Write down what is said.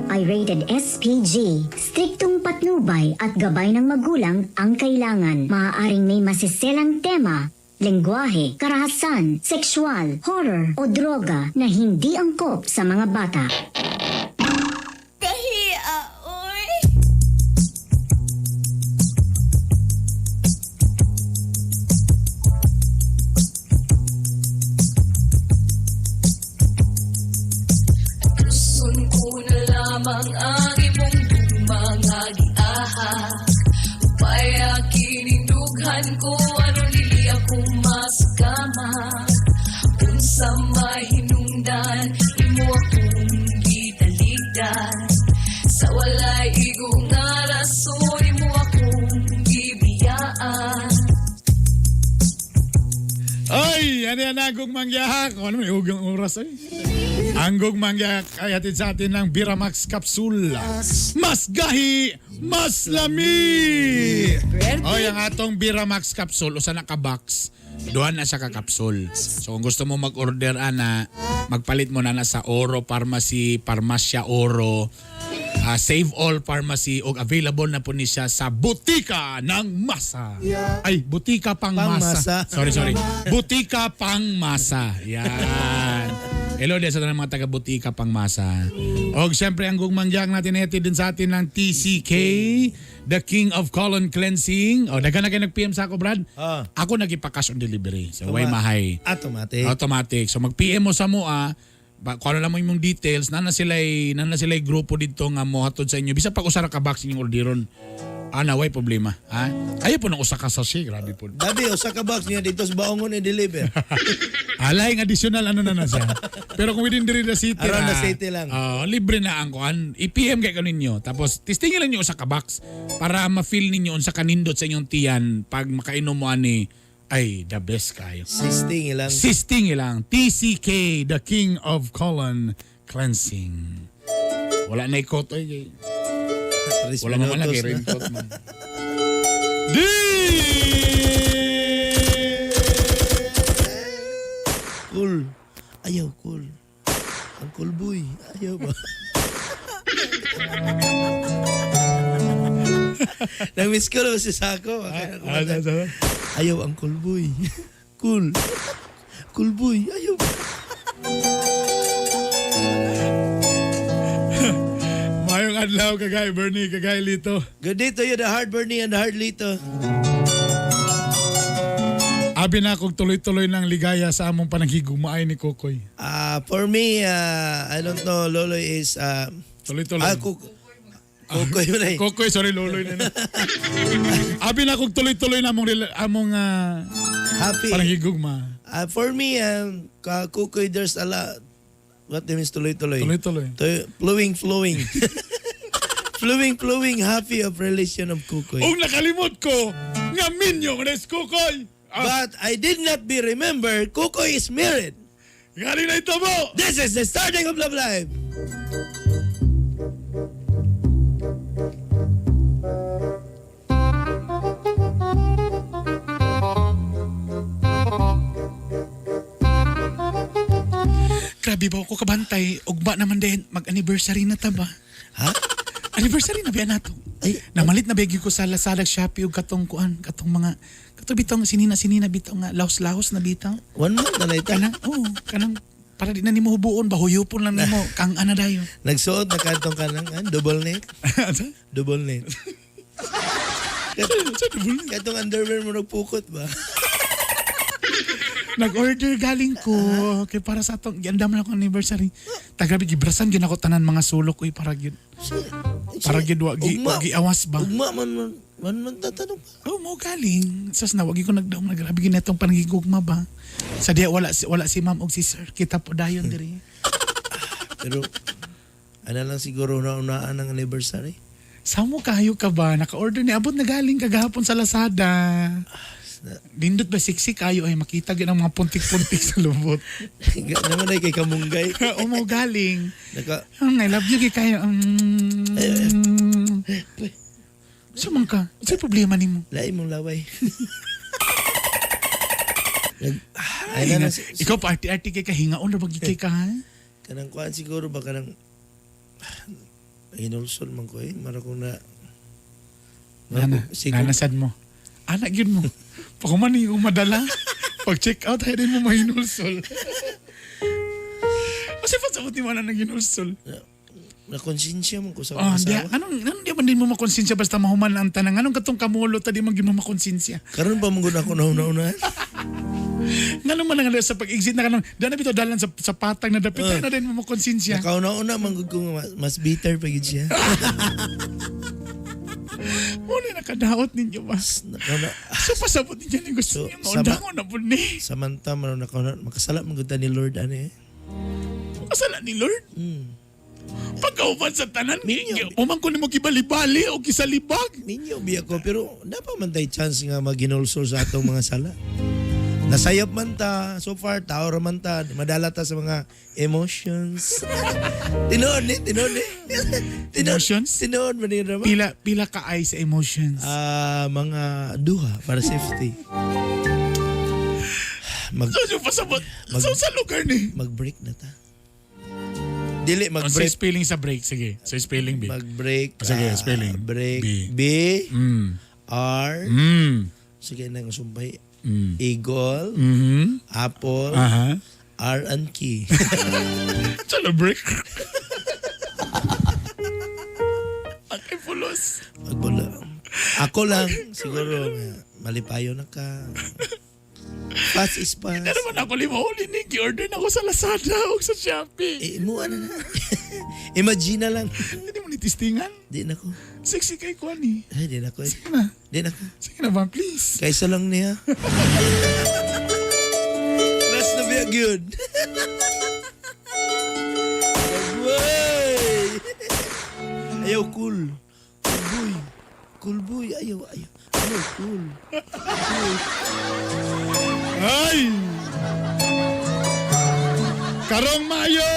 ito ay rated SPG. Striktong patnubay at gabay ng magulang ang kailangan. Maaaring may masiselang tema, lengguwahe, karahasan, sexual, horror o droga na hindi angkop sa mga bata. Kahiya, oy. Tuson ko na lamang ang imong gugma nga giaha. Upaya kinindughan ko aron dili ako masugama. Unsa may hinungdan imo akong gitaligdan. Sa walay igo nga rason imo akong gibiyaan. Ay, ano yan ang mangyahak? Ano may ugang oras ay. Anggong mangyahak ay hatid sa atin ng Biramax Capsule. Mas gahi, mas lami! Oy, ang atong Biramax Capsule, usa na ka box, duha na siya ka capsule. So kung gusto mo mag-order ana, magpalit mo na na sa Oro Pharmacy, Parmasya Oro, Save All Pharmacy ug available na po ni siya sa Butika ng Masa. Ay, Butika pang Pangmasa. Masa. Sorry, sorry. Butika pang Masa. Yan. Hello din sa tanang mga taga Butika pang Masa. Og siyempre ang gugmangyang natin eti din sa atin ng TCK, the King of Colon Cleansing. O daghan na kayo nag-PM sa ako, Brad. Ah. Ako nagipa-cash on delivery. So way mahay. Automatic. Automatic. So mag-PM mo sa mo ah, ba, kung ano lang mo imong details, nana sila grupo dito nga mohatod sa inyo. Bisa pag usa ra ka box inyong orderon. Ana way problema, ha? Ayo po nang usa ka sachet, grabe po. Dabi, usa ka box niya dito sa Baongon i-deliver. Alay ng additional ano na na siya. Pero kung within the city Around na, the city lang. Oh, libre na ang kuan. I-PM kay kaninyo. Tapos testingin lang niyo usa ka box para ma-feel ninyo unsa kanindot sa inyong tiyan pag makainom mo ani ay the best kayo. Sisting ilang. Sisting ilang TCK, the king of colon cleansing. Wala na ikot oy. Tres Wala man minutos lagi na. raincoat man. Di! Cool. Ayaw, cool. Ang cool boy. Ayaw ba? Nag-miss ko naman si Sako. Ayaw ang cool boy. Cool. Cool boy. Ayaw. Mayong adlaw kagay Bernie, kagay Lito. Good day to you, the hard Bernie and the hard Lito. Abi na kog tuloy-tuloy ng ligaya sa among pananghigumaay ni Kokoy. For me, I don't know, Loloy is... Tuloy-tuloy. Kukoy mo na eh. Kokoy, sorry Loloy na. Abi na kog tuloy-tuloy na among Happy. pananghigugma. For me, Kukoy, there's a lot. What do you mean tuloy-tuloy? Tuloy-tuloy. Flowing, flowing. Flowing, flowing, happy of relation of Kukoy. Ug nakalimot ko nga minyo man is Kokoy. Ah, But I did not be remember, Kukoy is married. Ngali na ito mo. This is the starting of Love Life. Grabe ba ako kabantay? Ugba naman din mag-anniversary na ta ba? Ha? Anniversary na biya nato. Ay. Namalit na bigyo ko sa Lazada, Shopee ug katong kuan, katong mga katong bitong sinina-sinina bitong nga laos-laos na bitaw. 1 month na na ito. Kanang oh, kanang para di na nimo hubuon ba huyupon lang nimo kang ana dayon. Nagsuot na kantong ka ng double net. Double net. Sa double net. Katong underwear mo nagpukot ba? Nag-order galing ko kay para sa atong giandam na akong anniversary. Tagrabe gibrasan gyud ako tanan mga sulok uy para gyud. Para gyud wa gi, wa gi awas ba. Ugma man man man man tatanong pa. Oh, mo galing. Sas na wagi ko nagdaong na grabe gyud natong panagigugma ba. Sa diya wala si ma'am og si sir kita po dayon diri. Pero ano lang siguro na-unaan ang anniversary. Sa mo kayo ka ba? Naka-order ni abot na galing kagahapon sa Lazada. Nindot ba siksi kayo ay makita gyud ang mga puntik-puntik sa lubot. Naman ay kay Kamunggay. o mo galing. Naka I love you kay kayo. Sa man ka? Sa problema nimo? Lain mong laway. Nag, ay na, na, si, Ikaw pa arti-arti kay kahingaon ra ba gyud kay ka ha? kanang kuan siguro ba kanang Hinulsol man ko eh. Mara ko na. Nana, Sigo, nanasad mo. Anak yun mo. Pag humani yung madala, pag check out, ay din mo mahinulsol. Kasi pasabot ni mo na naghinulsol. Na konsensya man ko sa Oh, mga di, asawa. anong di man din mo makonsensya basta mahuman ang tanang? Anong katong kamulo ta di man gyud mo makonsensya? Karon pa man gud ako nauna-una. Ngano man ang sa pag-exit na kanang, dana bitaw dalan sa patag na dapit na din mo makonsensya. Nakauna-una man gud ko nga mas bitter pa gid siya. Muna nakadaot ninyo ba? Nakauna So pasabot ninyo ni gusto So, niyo maundangon na po ni. samanta man nakauna makasala man gud ta ni Lord ani eh. Kasala ni Lord. Pagkauban sa tanan, Minyo. umang ko nimo gibalibali o gisalibag. Minyo biya ko pero napa man tay chance nga maginulsol sa atong mga sala. Nasayop man ta, so far tao ra man ta, madala ta sa mga emotions. Tinuod ni, tinuod ni. Tinuod, Emotions? Tinuod man ni ra ba? Pila ka ay sa emotions. Ah, mga duha para safety. Mag So, yung pasabot. So, sa lugar ni. Mag-break na ta. Dili Sa mag-break. spelling sa break, sige. Sa spelling, B. Mag-break. Sige, ah, spelling. Break. B. B. R. Sige nang sumpay. Eagle. Apple. Aha. R and K. Sa na break. Akay pulos. Magbula. Ako lang siguro nga, malipayo na ka. Fast is fast. Ano naman ako lima uli ni order na ako sa Lazada o sa Shopee. Eh, mo ano na. Imagine na lang. Hindi mo nitistingan. Di na ko. Sexy kay Kwan eh. Ay, di na ko. Eh. Sige na. Di na ko. Sige na ba, please. Kaysa lang niya. Last na biya gyud. Wey! Ayaw cool. Cool boy. Cool boy. Ayaw, ayaw. Ayaw cool. Ay! Karong Mayo!